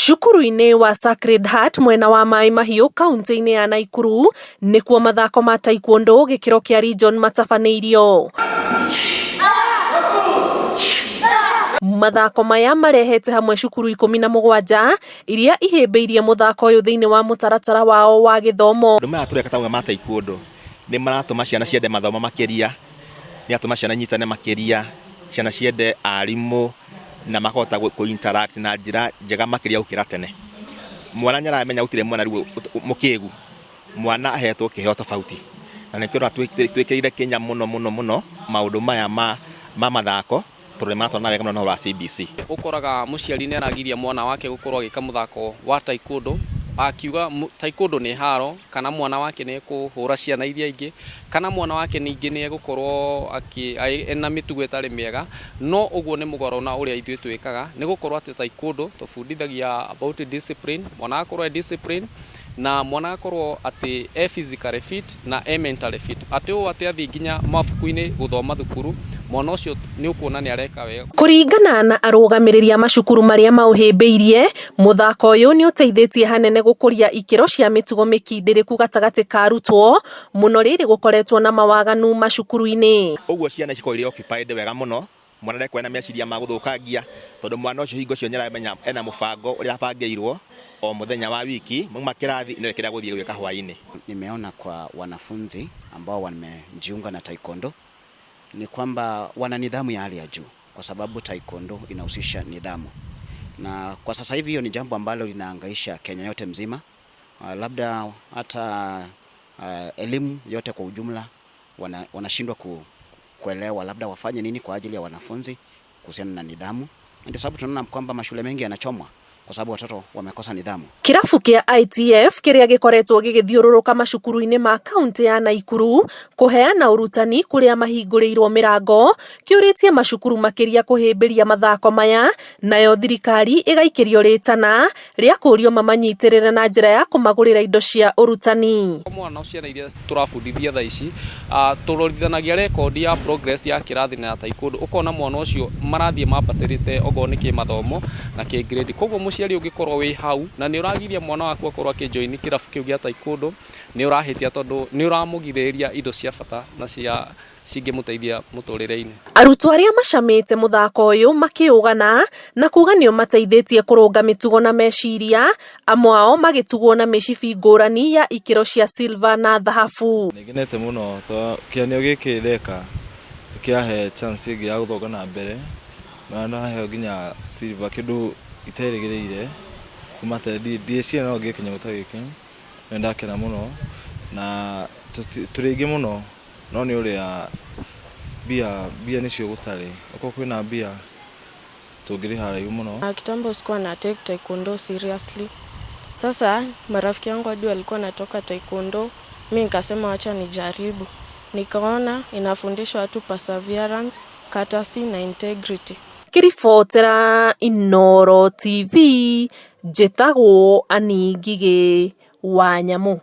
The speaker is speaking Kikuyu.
Cukuru-inĩ wa Sacred Heart mwena wa Maĩ Mahiũ kaunti-inĩ ya Naikuru nĩkuo mathako ma taekwondo gĩkĩro kĩa region matabanĩirio. Mathako maya marehete hamwe cukuru 17 iria ihĩmbĩirie mũthako ũyũ thĩinĩ wa mũtaratara wao wa gĩthomo. Maũndũ maya tũreka ta ma taekwondo nĩ maratũma ciana ciende mathomo makĩria, nĩ atũma ciana inyitane makĩria, ciana ciende arimũ na makahota kũ interact na njĩra njega makĩria gũkĩra tene. Mwana nĩ aramenya gũtirĩ mwana rĩu mũkĩgu, mwana ahetwo kĩheo tofauti, na nĩkĩo ũrona twĩkĩrĩire kĩnya mũno mũno mũno maũndũ maya ma mathako tondũ nĩ maratwarana wega mũno na ũhoro wa CBC. Ũkoraga mũciari nĩ aragiria mwana wake gũkorwo agĩka mũthako wa taekwondo, akiuga taekwondo nĩ haro, kana mwana wake nĩ ekũhũra ciana iria ingĩ, kana mwana wake ningĩ nĩ egũkorwo ena mĩtugo ĩtarĩ mĩega, no ũguo nĩ mũgarũ na ũrĩa ithuĩ twĩkaga, nĩ gũkorwo atĩ taekwondo tũbundithagia about discipline, mwana agakorwo e discipline, na mwana agakorwo atĩ e physically fit na e mentally fit, atĩ ũũ atĩ athiĩ nginya mabuku-inĩ gũthoma thukuru, mwana ũcio nĩ ũkuona nĩ areka wega. Kũringana na arũgamĩrĩri a macukuru marĩa maũhĩmbĩirie, mũthako ũyũ nĩ ũteithĩtie hanene gũkũria ikĩro cia mĩtugo mĩkindĩrĩku gatagatĩ ka arutwo, mũno rĩrĩ gũkoretwo na mawaganu macukuru-inĩ. Ũguo ciana cikoragwo irĩ occupied wega mũno, mwana ndekorwo ena meciria ma gũthũkangia, tondũ mwana ũcio hingo ciothe nĩaramenya ena mũbango ũrĩa abangĩirwo o mũthenya wa wiki, mauma kĩrathi nĩoĩ kĩrĩa agũthiĩ gwĩka hwaĩ-inĩ. Nimeona kwa wanafunzi ambao wamejiunga na taekwondo ni kwamba wana nidhamu ya hali ya juu, kwa sababu taekwondo inahusisha nidhamu, na kwa sasa hivi hiyo ni jambo ambalo linahangaisha Kenya yote mzima, labda hata elimu yote kwa ujumla wanashindwa kuelewa labda wafanye nini kwa ajili ya wanafunzi kuhusiana na nidhamu. Ndio sababu tunaona kwamba mashule mengi yanachomwa kwa sababu watoto wamekosa nidhamu. Kĩrabu kĩa ITF kĩrĩa gĩkoretwo gĩgĩthiũrũrũka macukuru-inĩ ma kaunti ya Naikuru kũheana ũrutani kũrĩa mahingũrĩirwo mĩrango kĩũrĩtie macukuru makĩria kũhĩmbĩria mathako maya, nayo thirikari ĩgaikĩrio rĩtana rĩa kũũrio mamanyitĩrĩre na njĩra ya kũmagũrĩra indo cia ũrutani. Mwana ciana iria tũrabundithia thaa ici, tũrorithanagia rekondi ya progress ya kĩrathi na ya taekwondo, ũkona mwana ũcio marathiĩ mambatĩrĩte okorwo nĩ kĩmathomo na kĩ grade. Koguo mũciari ũngĩkorwo wĩ hau na nĩ ũragiria mwana waku akorwo akĩjoin kĩrabu kĩu gĩa taekwondo, nĩ ũrahĩtia tondũ nĩ ũramũgirĩrĩria indo cia bata na cia cingĩmũteithia mũtũrĩre-inĩ. Arutwo arĩa macamĩte mũthako ũyũ makĩũgana na kuga nĩ ũmateithĩtie kũrũnga mĩtugo na meciria, amwe ao magĩtugwo na mĩcibi ngũrani ya ikĩro cia silver na thahabu. Nĩngenete mũno tondũ kĩgeranio gĩkĩ ndeka kĩrahe chance ĩngĩ ya gũthonga na mbere na ndaheo nginya silver, kĩndũ iterĩgĩrĩire kuma tene, ndieciria no ngĩe kĩnyamũ ta gĩkĩ, nĩ ndakena mũno na tũrĩ aingĩ mũno no nĩ ũrĩa mbia nĩcio gũtarĩ, okorwo kwĩna mbia tũngĩrĩ haraihu mũno. Kitambo sikuwa na take taekwondo seriously. Sasa marafiki yangu hadi walikuwa natoka taekwondo, mi nikasema wacha nijaribu. Nikaona inafundisha watu perseverance, courtesy na integrity. Ngĩribotera Inooro TV, njĩtagwo Annie Ngigĩ wa Nyamũ.